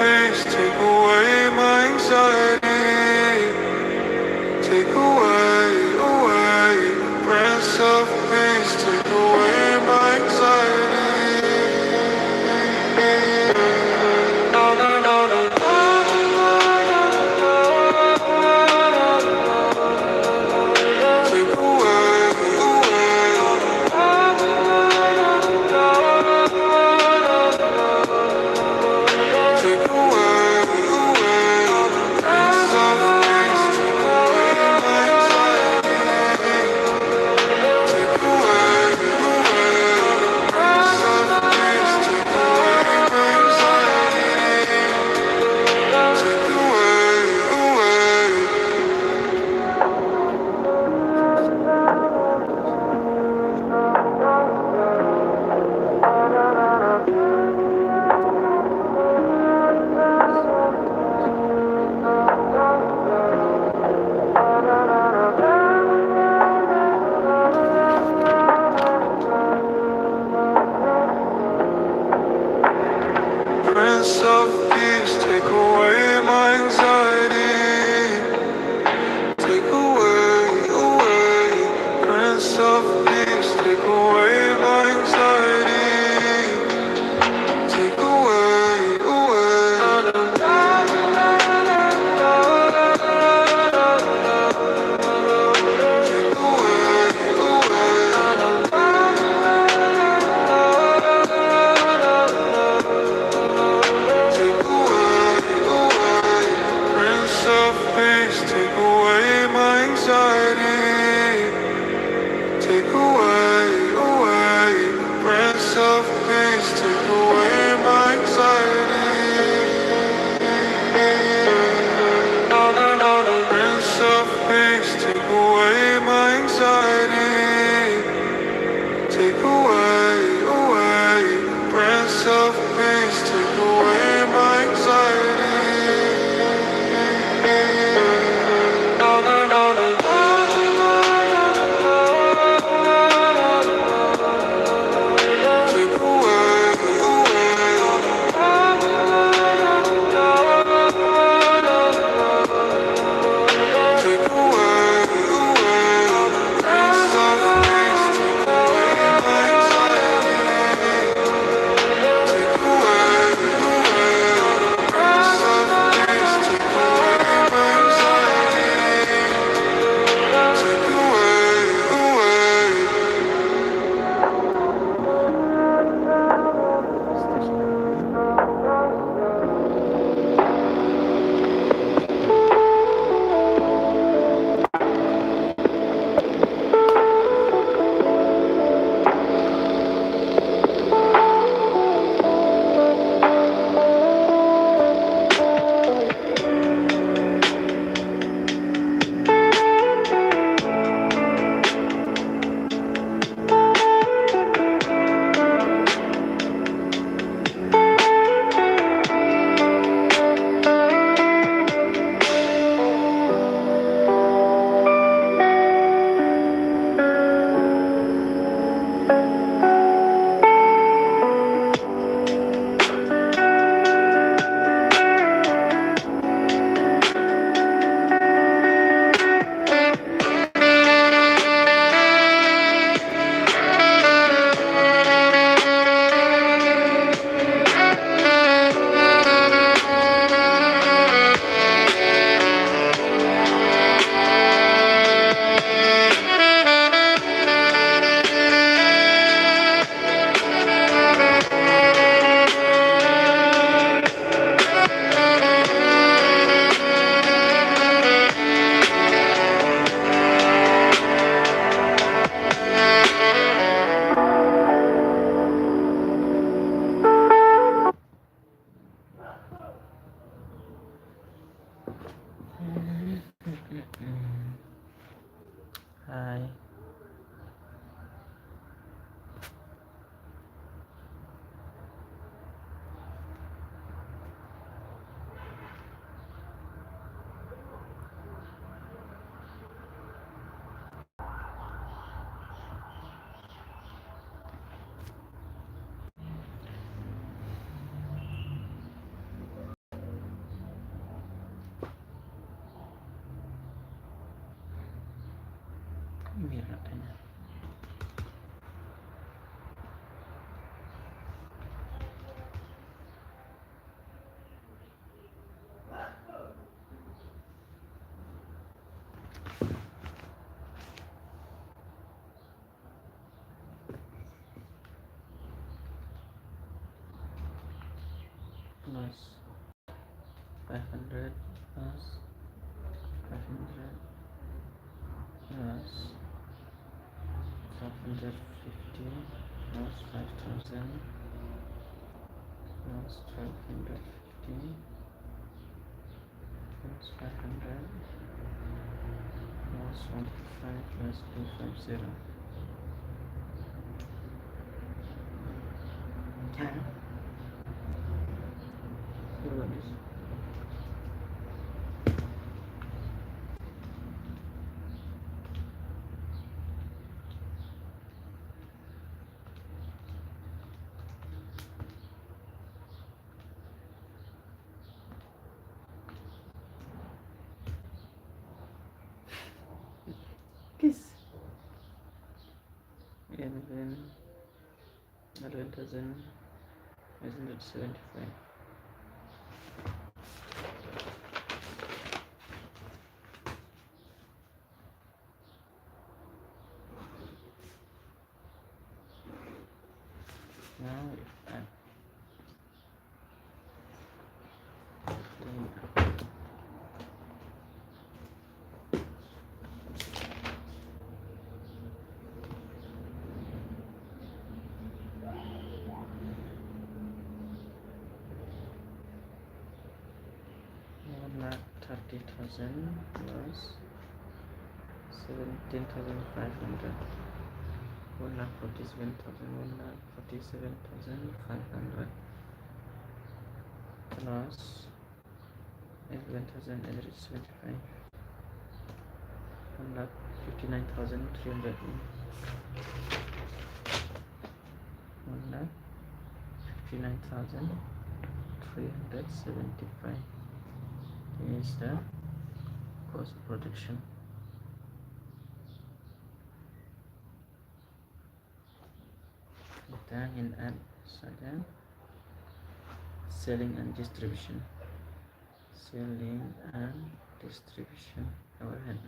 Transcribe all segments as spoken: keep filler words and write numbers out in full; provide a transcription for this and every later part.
Peace, take away my anxiety. Take away, away, Prince of Peace, take away my anxiety. Take away, away. Take away, away. Prince of Peace, take away my anxiety. Take away, away. Prince of Peace, take away my anxiety. Take away, away. Prince of Peace, take away my anxiety. Take away, away. Prince of Peace, take away my anxiety. Take away, away. Take away, away. Take away, away. Prince Plus five hundred plus five hundred plus five hundred fifty plus five thousand plus twelve hundred fifty plus five hundred plus one five plus two five zero. Kiss. Eleven, eleven thousand nine hundred seventy-five. Now, if I One lakh thirty thousand plus seventeen thousand five hundred. One lakh forty-seven thousand, one lakh forty-seven thousand five hundred plus eleven thousand eight hundred seventy-five. One lakh fifty-nine thousand three hundred. One lakh fifty-nine thousand three hundred seventy-five is the cost of production. Kita ngin add sa ka selling and distribution. Selling and distribution overhead.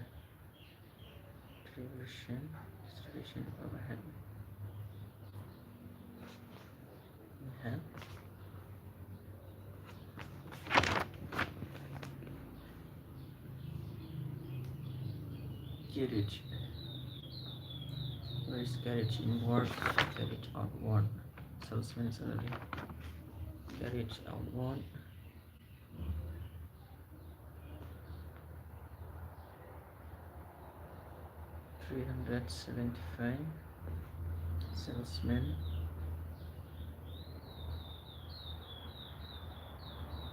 Distribution, distribution overhead. We have carriage. Where is carriage inward? Carriage outward. Salesman salary. Carriage outward. Three hundred seventy-five. Salesman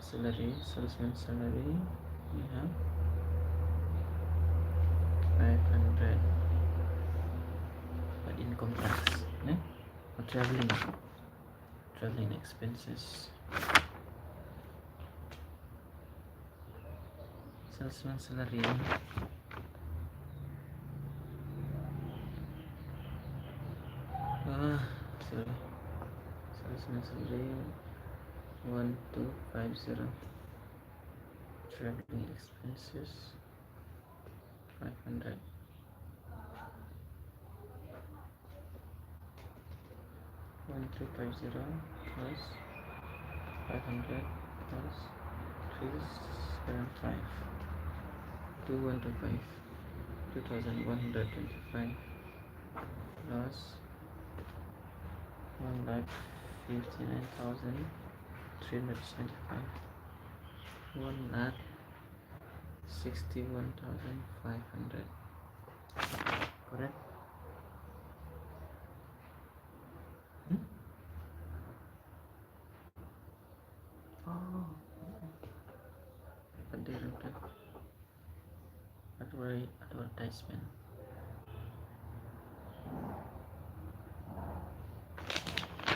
salary, salesman salary, we have five hundred. But income tax, eh? Or traveling, traveling expenses. Salesman salary. Ah, sorry. Salesman salary one two five zero. Traveling expenses five hundred. One three five zero plus five hundred plus three seven five. Two one two five. Two thousand one hundred twenty-five plus one lakh fifty-nine thousand three hundred seventy-five. One lakh sixty-one thousand five hundred. Correct? Hmm? Oh. Advertise-, advertisement.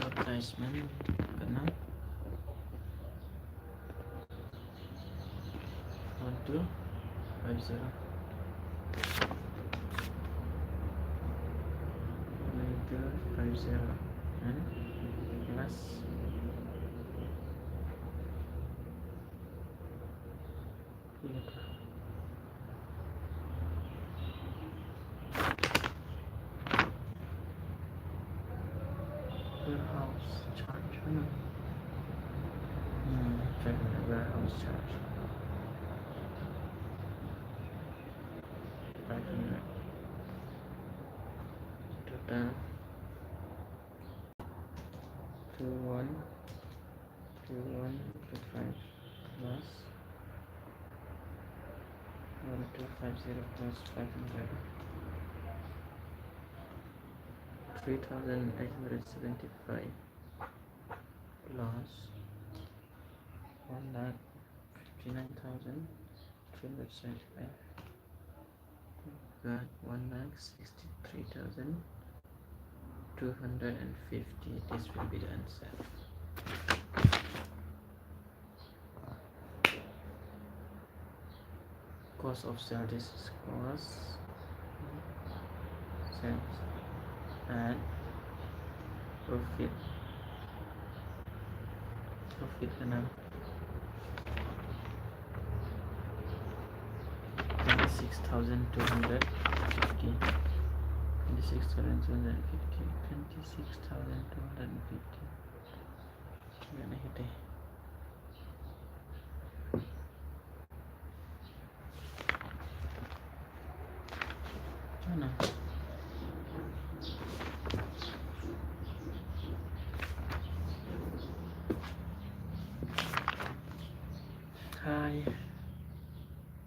Advertisement kena one two five zero. zero and plus. Ïa kata. Warehouse charge, hmm. Hmm, check the warehouse charge. Five hundred. Total. Two one, two one, two five plus one two five zero plus five hundred. Three thousand eight hundred seventy-five plus one lakh fifty-nine thousand three hundred seventy-five. Got one lakh sixty-three thousand two hundred and fifty. This will be the answer. Cost of sale, this is cost, sales, and profit. Profit kena twenty-six thousand two hundred fifty. Twenty-six thousand two hundred fifty. Twenty-six thousand two hundred fifty. Gonna hit it. Mana? Hi.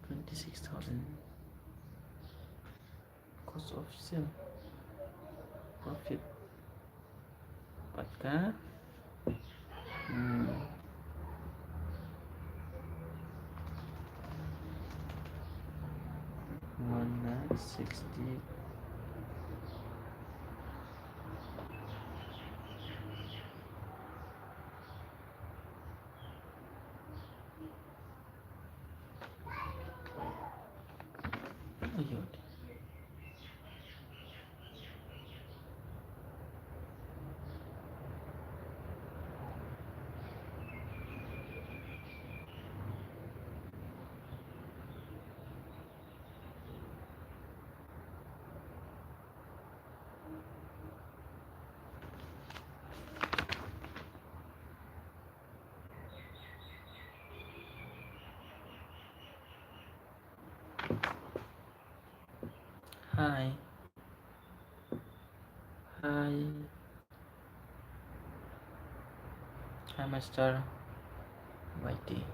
Twenty-six thousand. Cost of sale. Profit. Pat ka. Hmm. One lakh sixty. Ayun. Hi. Hi. Hi, Mister Y T.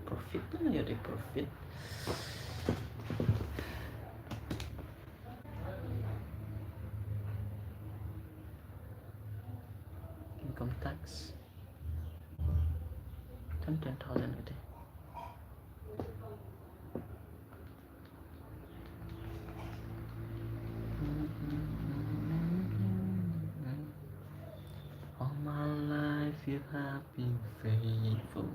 Profit na, ïa dei profit. Income tax. Ten, ten thousand ka dei. All my life you have been faithful.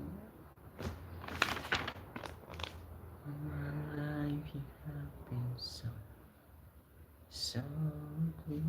All my life you have been so, so good.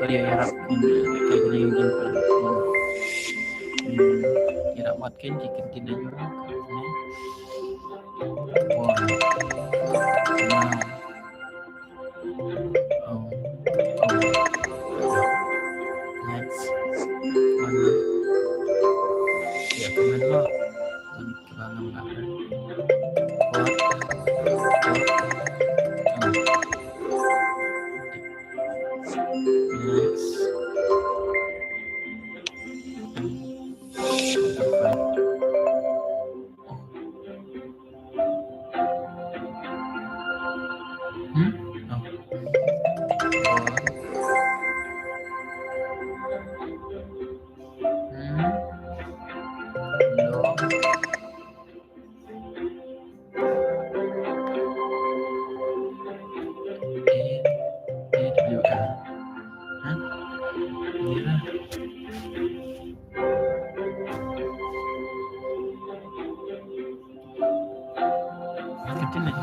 Sorry, ïarap, ïarap, ïarap wat ken ki ken ken ayu. One. One. Oh, oh. Next. One. Ya, comment mo. Kiba ngam ngam. What? What? Oh. Next. Hmm? Oh. What? Hmm? Long. A, A W L. Hah? Mira. Continue.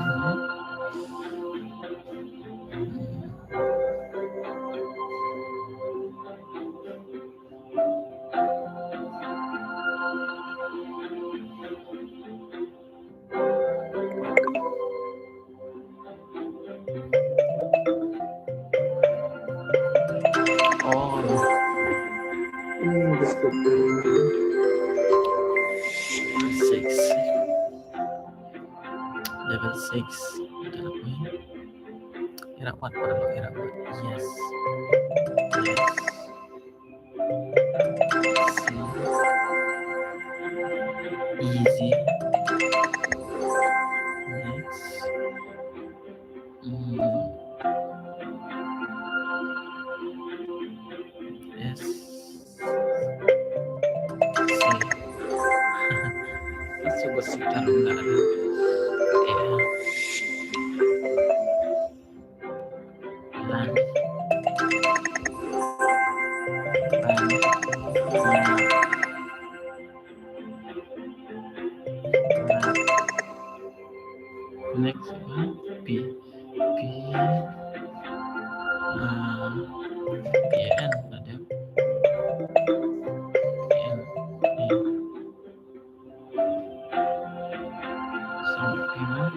Oh. Hmm, that's good. Six. Level six. Ira wat, ira wat. Yes. Yes. Easy. Next. Hmm. Yes. Save. Save. Save. Run. Run. Run. Next one, P. P, uh, P N, ada. P N, P. So, P N,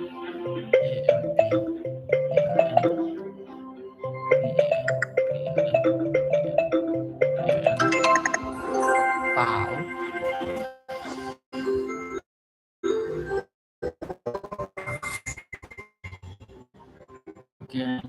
A M P. A M P. P N, P N, P N. Wow. Okay,